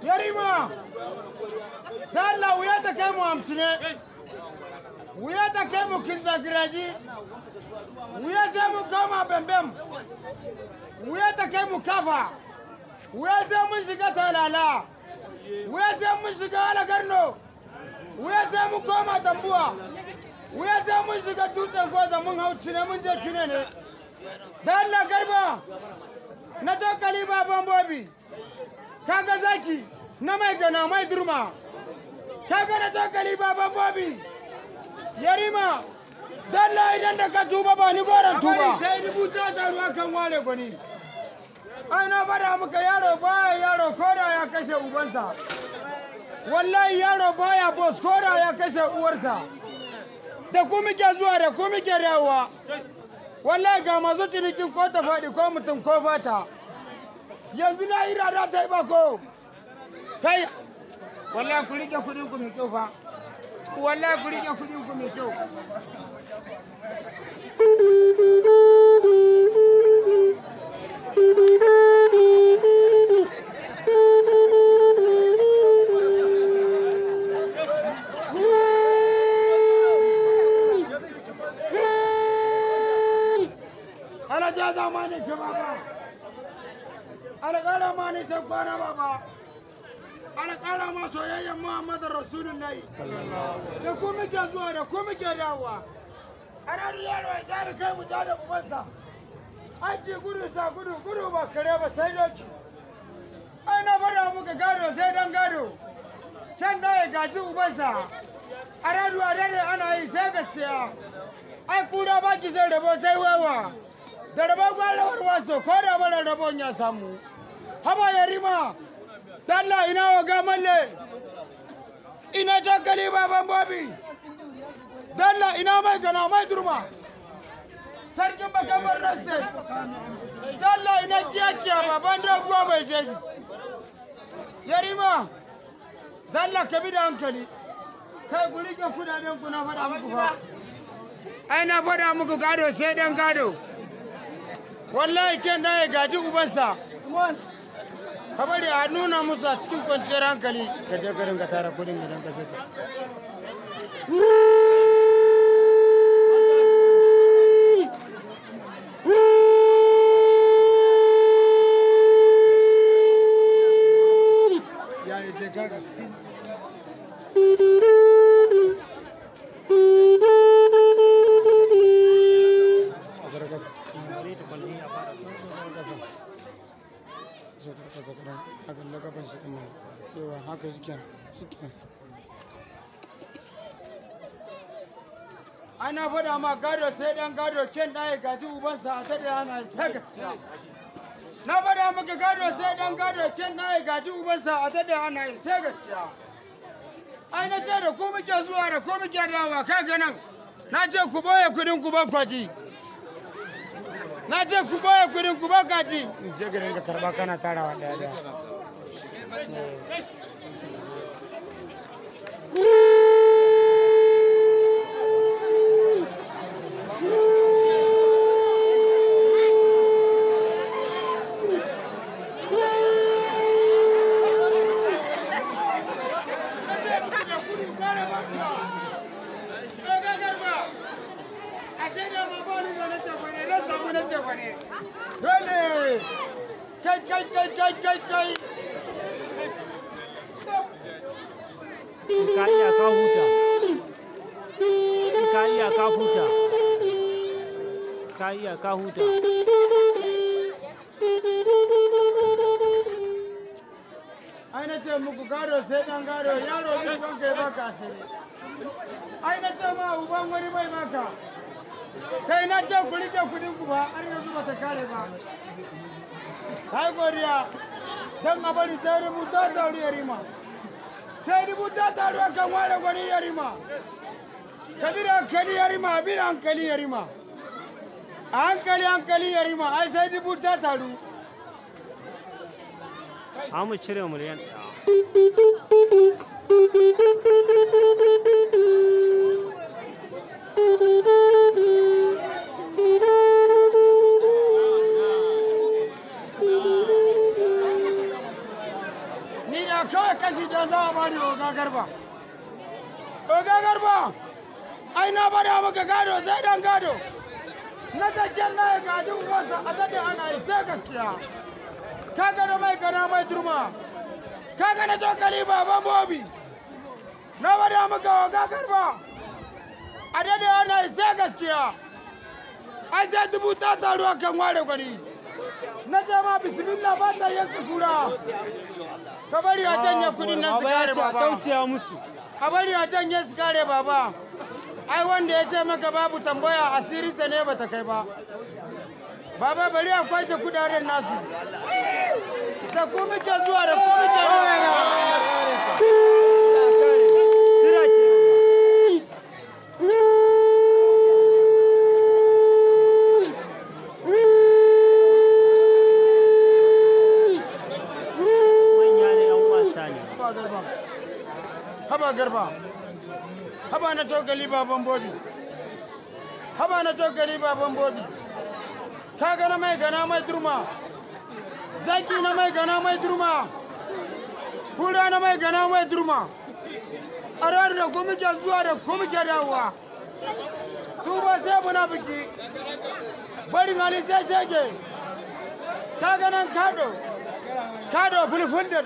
Yarima, da Allah wuya ta kai mu 50 ne, wuya ta kai mu Kinzagiraji, wuya sai mu koma Bembem, wuya ta kai mu Kafa, wuya sai mun shiga Talala, wuya sai mun shiga Alagarno, wuya sai mun koma Dambuwa, wuya sai mun shiga Dutsen Goza, mun hau Cine, mun je Cine ne. Da Allah Garba, na cokali baban Bobi, kaga zaki na mai gana mai durma, kaga na cokali baban Bobi, Yarima, dalla idan da ka tuba ba ni goron tuba. Sai rubuta ta ruwa kan ware gwani. Ai na bada muka yaro baya yaro koda ya kashe ubansa. Wallahi yaro baya boss koda ya kashe uwarsa. Da ku muke zuwa, da ku muke dawowa. Wallahi ga masu cinikin ko ta faɗi ko mutum ko fata. Yanzu lahira za ta yi bako. Kai, wallahi ku rike kuɗin ku mai kyau fa. Wallahi ku rike kuɗin ku mai kyau. Ala ja zamani ke baba. Ala ƙara ma nisan kwana baba. Ala ƙara ma soyayyen Muhammadu Rasulullahi. Da ku muke zuwa, da ku muke dawowa. A ranar yaro ya jari kai mu ja da ubansa. Aiki gudu sa gudu gudu ba kare ba sai doki. Ai na faɗa muka gado sai dan gado. Can da ya gaji ubansa. A raduwa dare ana yi sai gaskiya. Ai kura ba ki sai rabo sai wawa. Da rabo gwarawar waso ko da mara rabon ya samu. Haba Yarima, dalla ina wa gamalle. Ina cokali baban Bobi. Dalla ina mai gana mai durma. Sarkin bakan Borno State. Dalla ina kiyakiya baban doguwa mai jeji. Yarima, dalla ka bi da hankali. Kai ku rike kudaden ku, na faɗa muku fa. Ai na faɗa muku gado sai dan gado. Wallahi ken da ya gaji ubansa. Ka bari a nuna musu a cikin kwanciyar hankali. Ka je ka dinga tara kudin gidan ka sata. Ya yi je kaga. Saukar kasa. Saukar kasa. Saukar kasa kaɗan. A kalli kafan shi ɗin nan. Yawa haka shi kenan. Shi kenan. Ana faɗa ma gado sai ɗan gado, ken ɗaya gaji ubansa a taɗe ana sai gaskiya. Na faɗa maka gado sai ɗan gado, ken ɗaya gaji ubansa a taɗe ana sai gaskiya. Ai na ce da ku muke zuwa, da ku muke dawowa. Kai ga nan. Na ce ku boye kuɗin ku ba kwaji. Na ce ku boye kuɗin ku ba kaji. In je garin ka karɓa kana tarawa ɗaya ɗaya. Na ce muku da kudu gwara ba kuwa. Oga Garba, ashe da ma ba ni da na cefane, na samu na cefane. Dole! Kai, kai, kai, kai, kai, kai. In ka iya ka huta. In ka iya ka huta. Ka iya ka huta. Ai na ce muku gado sai dan gado, yaro bi son kai baka asiri. Ai na ce ma uban wani bai maka. Kai na ce ku rike kudin ku ba, har yanzu ba ta kare ba. Kai godiya, don a bari sai rubuta taru Yarima. Sai rubuta taru kan ware gwani Yarima. Ka bi da hankali Yarima, bi da hankali Yarima. A hankali hankali Yarima, ai sai rubuta taru. A mu cire 1 miliyan. Ni da kawai kashi da za a bani Oga Garba. Oga Garba, ai na bada maka gado sai dan gado. Na zakken na ya gaji uwansa a daɗe ana yi sai gaskiya. Ka gado mai gana mai turma. Ka gana cokali baban Bobi. Na bada maka Oga Garba. A daɗe ana yi sai gaskiya. Ai sai dubu ta taru a kan ware gwani. Na ce ma bismillah ba ta yanka kura. Ka bari a janye kudin nan su Baba ya kare ce a baba. tausaya musu. A bari a janye su kare baba. Ai wanda ya ce maka babu tambaya asirinsa ne bata kai ba. Baba bari a kwashe kudaden nasu. Da ku muke zuwa da ku muke dawowa. Sira ke. Manya ne 'yan wasa ne. Haba Garba. Haba Garba. Haba na cokali baban Bobi. Haba na cokali baban Bobi. Ka gana mai gana mai durma. Zaki na mai gana mai durma. Hura na mai gana mai durma. A ranar da ku muke zuwa da ku muke dawowa. Su ba sai muna biki. Barin hali sai shege. Ka ganan kado. Kado fulful da